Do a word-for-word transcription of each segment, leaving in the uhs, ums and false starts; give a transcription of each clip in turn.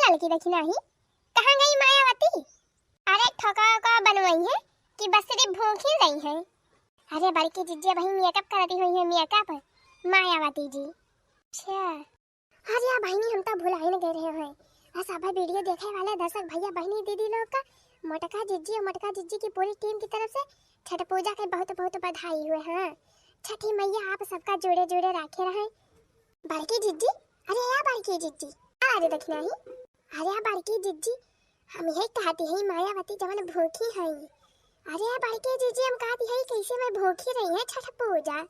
चल की देखी नाही, कहाँ गई मायावती? अरे ठोका का बनवाई है कि बस सिर्फ भूखी रही है। अरे बड़की जिज्जी वही मेकअप करती हुई है, मेकअप मायावती जी। अच्छा। अरे या बहिनी, हम तो भुलाइन गए रहे हैं। आ सब वीडियो देखे वाले दर्शक भैया बहिनी दीदी लोग का मोटका जिज्जी और मोटका जिज्जी की पूरी टीम की तरफ से छठ पूजा के बहुत बहुत बधाई हुए। हाँ, छठी मैया आप सबका जोड़े जोड़े राखे रहे। बड़की जिज्जी, अरे या बड़की जिज्जी, अरे देखना ही, अरे या बड़की जिज्जी, हम यही कहती है मायावती जवन भूखी है। अरे या बड़की जिज्जी, हम कहती है कैसे मैं भूखी रही है छठ पूजा,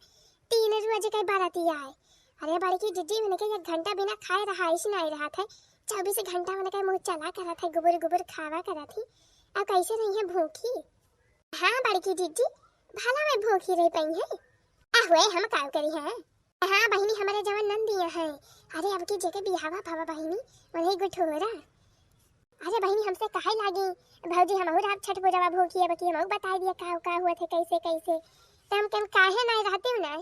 तीन रोज के बरतिया है। अरे बड़की जिज्जी, उनके एक घंटा बिना खाए रहाइश नहीं रहा था, चौबीस घंटा उनके मुँह चला करत है, गुबुर गुबुर खावा करत ही, अब कैसे रही है भूखी? हाँ बड़की जिज्जी, भला मैं भूखी रह पाई है? अहुए हम काव करी है। हाँ बहिनी, हमारे जवन नंदिया है, अरे अब की जेके बियाहवा भवा बहिनी, उन्हें गुठोरा। अरे बहिनी, हमसे काहे लागी भौजी, हमहू रहब छठ पूजवा भूखी, अब की हमहू बताई दिया का का हुआ थे, कैसे कैसे, त हम कम काहे नहीं रहती हूँ ना।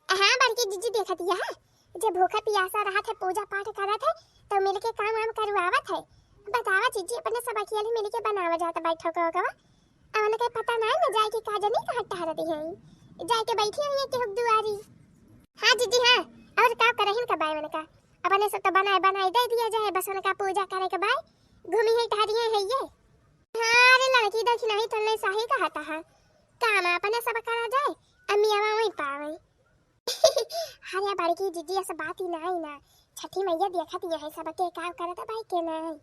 हाँ बड़की जिज्जी, देखत यह जे भूखा पियासा रहत है, पूजा पाठ करत है, तो मिलके काम वाम करवावत है। बतावा जिज्जी, अपने सब अकेले मिलके बनावा जात बैठो को कवा। अवन के पता ना न जाए कि का जनी कहाँ टहरती है, जाए के बैठी हुई है केहू दुआरी। हाँ जिज्जी हाँ, और का करहिन का बाय उनका, अपने सब तो बनाए बनाए दे दिया जाए, बस उनका पूजा करे के बाय घूमी है टहरी है ये। हाँ रे लड़की, देखी नहीं तो नहीं सही कहता है, काम अपने सब करा जाए, अम्मी आवा वहीं पावे। अरे बड़की जिज्जी, ऐसा बात ही नहीं ना, छठी मैया देखत यह है सबके का करत भाई के नहीं।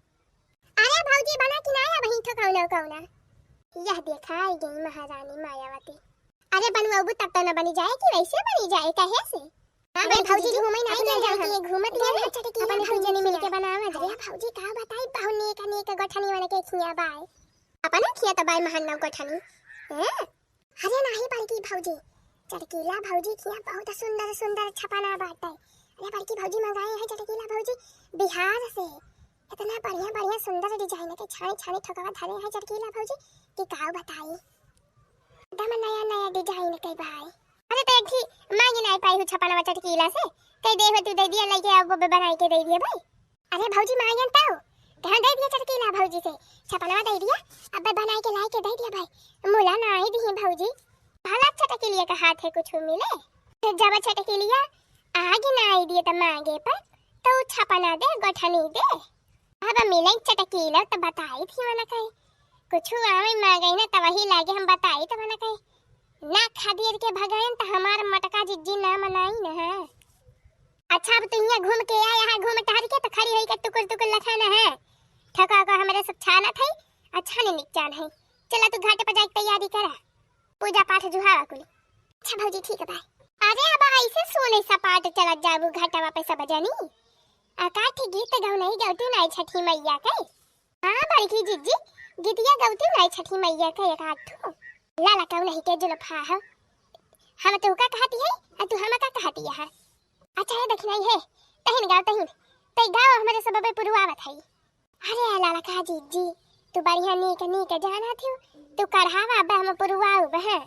अरे भौजी, बना कि ना या बहिन ठो कौनो कौना? यह देखा आई गई महारानी मायावती। अरे बनवाबू तब तो न बनी जाए कि वैसे बनी जाए, कहे से? हाँ अरे भाई भौजी, भौजी, घूमे ना अपने जाए घर हम। के घूमत अपने गए, छटकी अपने भौजी दुजनी मिल के मिला। बनावा जाए। अरे भौजी, का बताई, बहुत नेक नेक गोठनी वाला के खिया बाय। अपना खिया तो बाय महान नौ गोठनी। हैं? अरे नाही बड़की भौजी, चटकीला भौजी खिया बहुत सुंदर सुंदर छपना बाटे। अरे बड़की भौजी मंगाए हैं चटकीला भौजी बिहार से। इतना बढ़िया बढ़िया सुंदर डिजाइन के छानी छानी ठोकवा धरे हैं चटकीला भौजी कि का बताई। एकदम नया नया डिजाइन के बाय। अरे तो एक ही मांगी नहीं पाई हूँ छपनवा चटकीला से। कह दे हो तू दे दिया, लेके आओ, वो बनाई के दे दिया भाई। अरे भौजी मांगन तो कहाँ दे दिया चटकीला भौजी से, छपनवा दे दिया, अब बनाई के लाई के दे दिया भाई। मुला ना आई दी भौजी, भला चटकीलिया का हाथ है कुछ मिले। तो जब चटकीलिया आगे ना आई दिए तो मांगे पर, तो छपना दे, गोठनी दे। अब मिले चटकीला तो बताई थी मना कहे, कुछ आवे मांगे ना तो वही लागे हम बताई तो मना कहे। ना खदेड़ के भगाएन त हमार मटका जिज्जी ना मनाई न है। अच्छा, अब तू हियाँ घूम के आ, यहाँ घूम टहर के त खड़ी होई के टुकुर टुकुर लखा न है। ठका का हमरे सब छानत है, अच्छा नहीं निकचान है। चला तू घाट पर जाके तैयारी करा, पूजा पाठ जुहावा कुल। अच्छा भौजी, ठीक है, बाय। अरे अब ऐसे सोने सपाट चलत जाबू घाटवा पे सब जनी। आ का ठे गीत गौनई गौतू नाई छठी मैया के। हाँ बड़की जिज्जी, गीतिया गौती नाई छठी मैया के एक आध ठो। लाला कौन ही के जुल्फा हो, हम तू का कहती है और तू हम का कहती है। अच्छा है दखिनाई है, तहिन गाओ तहिन, तई गाओ हमरे सब अबे पुरुआवत है। अरे लाला का जिज्जी, तू बढ़िया नीक नीक जाना थी, तू कढ़ावा अब हम पुरुआऊ बहे।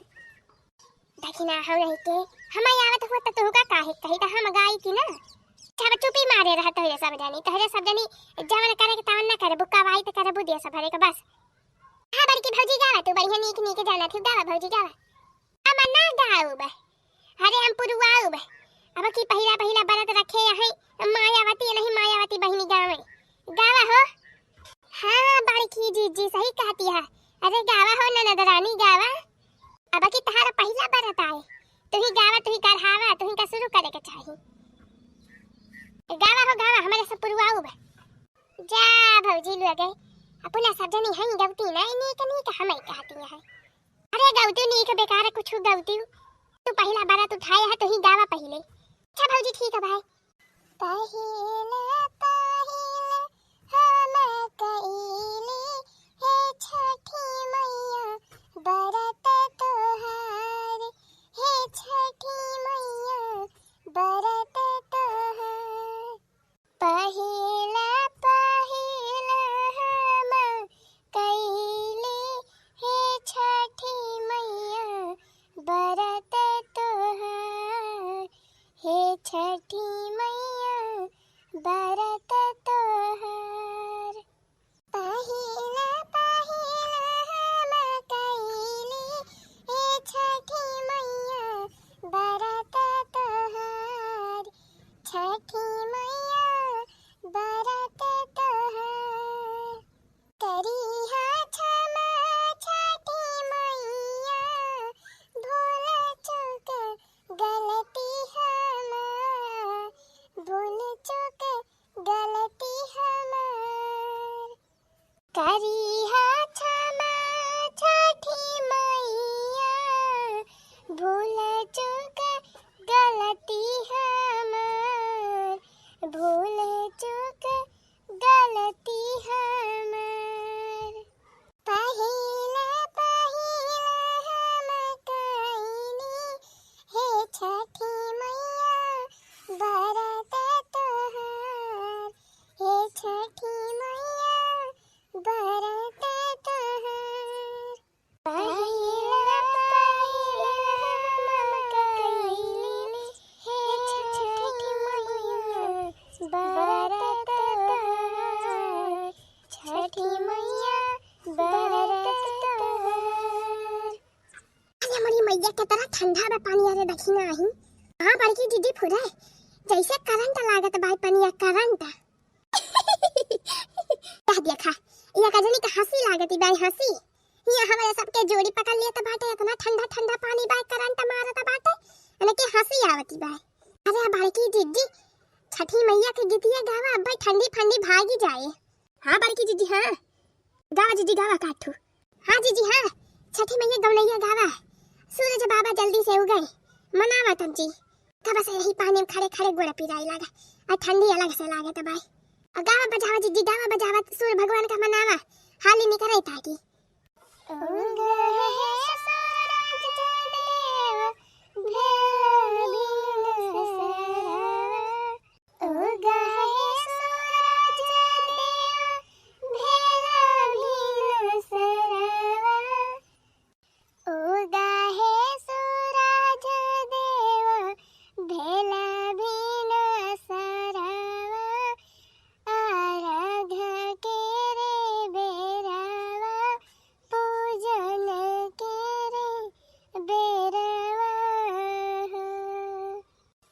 दखिना हो नहीं के, हम आवत हुआ त तुहका काहे कही त हम गाई की ना। अच्छा, अब चुपी मारे रह तोहरे सब जनी, तोहरे सब जनी जवन करे के तवन ना करे, बुक्का वाई त करे बुदिया सब हरे के बस। हाँ बड़की भौजी गावा, तू बढ़िया नीक नीक जाना थी, गावा भौजी गावा। हम ना गाऊ बे, अरे हम पुरुआऊ बे। अब की पहिला पहिला बरत रखे यहाँ मायावती नहीं मायावती बहिनी गावे, गावा हो। हाँ बड़की जिज्जी सही कहती है, अरे गावा हो ननद रानी गावा। अब की तहारा पहिला बरत आए, तू ही गावा, तू ही कढ़ावा, तू ही का शुरू करे के चाही। गावा हो गावा, हमारे सब पुरुआऊ बे। जा भौजी लुआ गए, अपना सब जनी हई गौती ना, नीक नीक हमें कहती है। अरे गौती नीक बेकार कुछ गौती, तू पहिला बरत उठाए है, तू ही गावा पहिले। अच्छा भौजी ठीक है भाई। पहिले पहिले हम कइली हे छठी मैया बरत तोहार, हे छठी मैया बरत तोहार। पहिला पहिला हम कइली हे छठी मैया बरत तोहार, हे छठी मैया बरत छठी मैया बरत तोहार। पहिला पहिला हम कइली हे छठी मैया बरत तोहार। छठी मैया बरत तोहार। अरे मोरी मैया, केतना ठंडा बा पानी। अरे देखी ना आही। हाँ बड़की दीदी फुरे, जैसे करंट लागत बा पनिया, करंट। कह देखा, ये का जनी के हंसी लागती बा, हंसी। ये हमारे सबके जोड़ी पकड़ लेत बाटे, इतना ठंडा ठंडा पानी बा, करंट मारत बाटे, इनके हंसी आवती बा। अरे बड़की दीदी, छठी मैया के गीतिया गावा, अब्बे ठंडी फंडी भागी जाए। हाँ बड़की दीदी, हाँ गावा दीदी, गावा काठू। हाँ जीजी हाँ, छठी मैया गौनैया गावा, सूरज बाबा जल्दी से उगे, मनावा तब जी। कब से यही पानी में खड़े खड़े गोड़ पिराई लागा, आ ठंडी अलग से लागे तबाई। आ गावा बजावा जीजी, गावा बजावा, सूर्य भगवान का मनावा, हाली निकरे ताकि। उगा है सूरज देव, भेला बिनु सरवा। उगा है सूरज देव, भेला बिनु सरवा। उगा है सूरज देव, भेला बिनु सरवा। आराध के रे बेरवा, पूजन के रे बेरवा हो।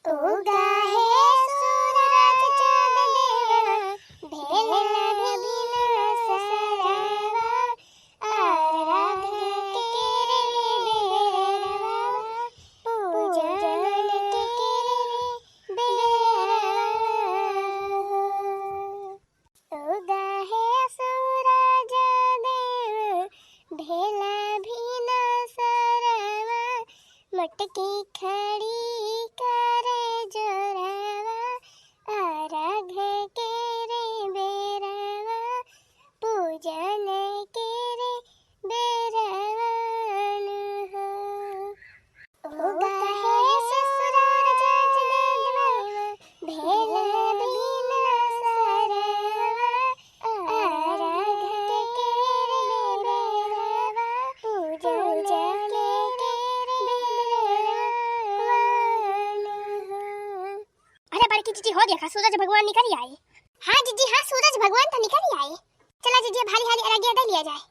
उगा है सूरज देव, भेला बिनु सरवा। आराध के रे बेरवा, पूजन के रे बेरवा। उगा है सूरज देव, भेला बिनु सरवा। मटकी खड़ी करे जोरवा, आराध के रे बेरवा, पूजन के रे बेरवा हो। उगा है सूरज देव, भेला बिनु सरवा। आराध के रे बेरवा, पूजन के रे बेरवा हो। अरे बड़की जीजी, हो देखा, सूरज भगवान निकल आए। हाँ जीजी हाँ, सूरज भगवान तो निकल आए। चला जीजी, हाली हाली अरगिया दे लिया जाए।